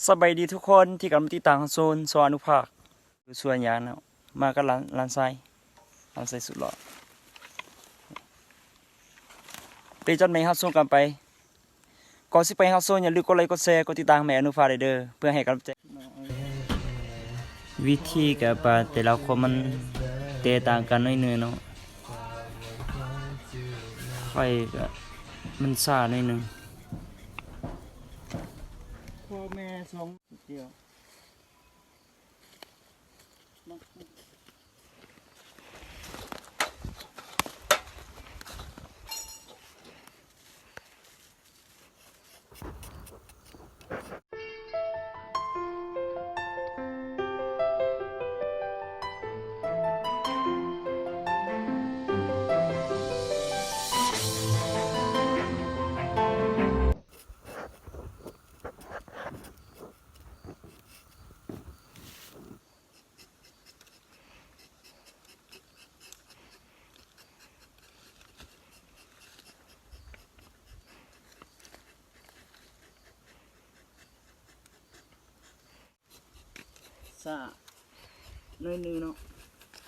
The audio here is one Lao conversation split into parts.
ສະບາຍດີທຸກຄົນທີ່ກຳລັງຕິດຕາມຮັບຊົມຊ່ອງອະນຸພາກ ຢູ່ສວນຍາງເນາະ ມາກັບຫຼານ ຫຼານຊາຍ ຫຼານຊາຍສຸດຫຼໍ່. ໄປຈົນແມ່ນຮັບຊົມກັນໄປ. ກ່ອນຊິໄປຮັບຊົມ ຢ່າລືມກົດໄລ ກົດແຊ ກົດຕິດຕາມໃຫ້ອະນຸພາກໄດ້ເດີ ເພື່ອໃຫ້ກຳລັງໃຈ. ວິທີການປາແຕ່ລະຄົນມັນແຕກຕ່າງກັນໜ້ອຍໜຶ່ງເນາະ. ຂ້ອຍກະມັນຊ້າໜ້ອຍໜຶ່ງ. ພໍ່ແມ່ສອງດຽວ. ຊ້າໜ້ອຍໜຶ່ງເນາະ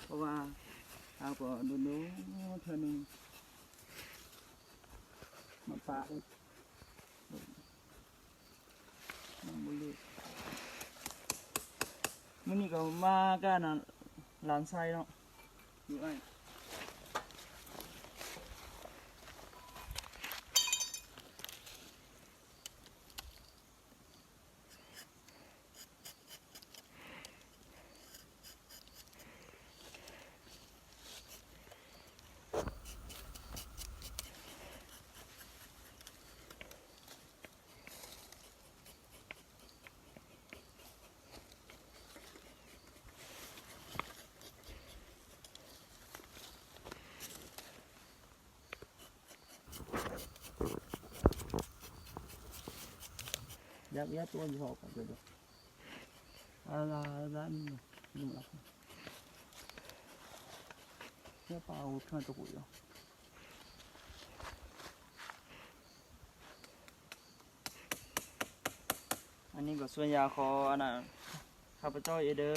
ເພາະວ່າເຮົາກໍໂດນໆເທື່ອໜຶ່ງມາປະ. ຍັງບໍ່ເລີກ. ມື້ນີ້ກໍມາກັບອັນນັ້ນ ຫຼານຊາຍເນາະ ຢູ່ອ້າຍ. ອັນນີ້ກໍສ່ວນຢາງຂອງອັນນ່າ ຂ້າພະເຈົ້າເອງເດີ.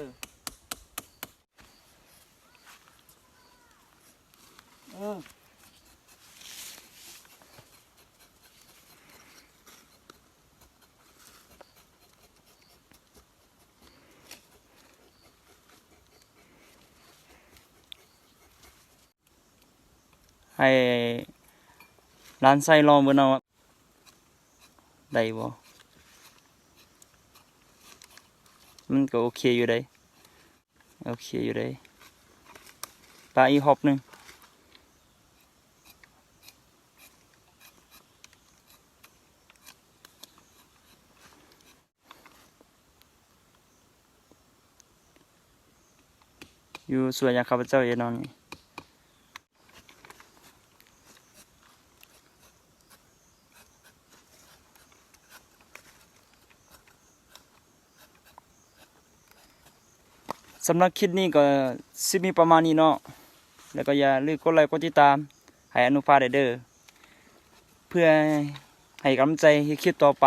ເອີ ໃຫ້ຫຼານຊາຍລອງເບິ່ງເນາະ ໄດ້ບໍ່? ມັນກໍໂອເຄຢູ່ເດ້. ໂອເຄຢູ່ເດ້ ປະອີກຮອບໜຶ່ງ. ຢູ່ສວນຍາງຂ້າພະເຈົ້າເອງເນາະນີ້. ສຳລັບຄລິບນີ້ກໍຊິມີປະມານນີ້ເນາະ ແລ້ວກໍຢ່າລືມກົດໄລກົດຕິດຕາມໃຫ້ອະນຸພາກໄດ້ເດີ ເພື່ອໃຫ້ກຳລັງໃຈເຮັດຄລິບຕໍ່ໄປ.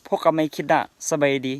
ພົບກັນໃໝ່ຄລິບໜ້າ. ສະບາຍດີ.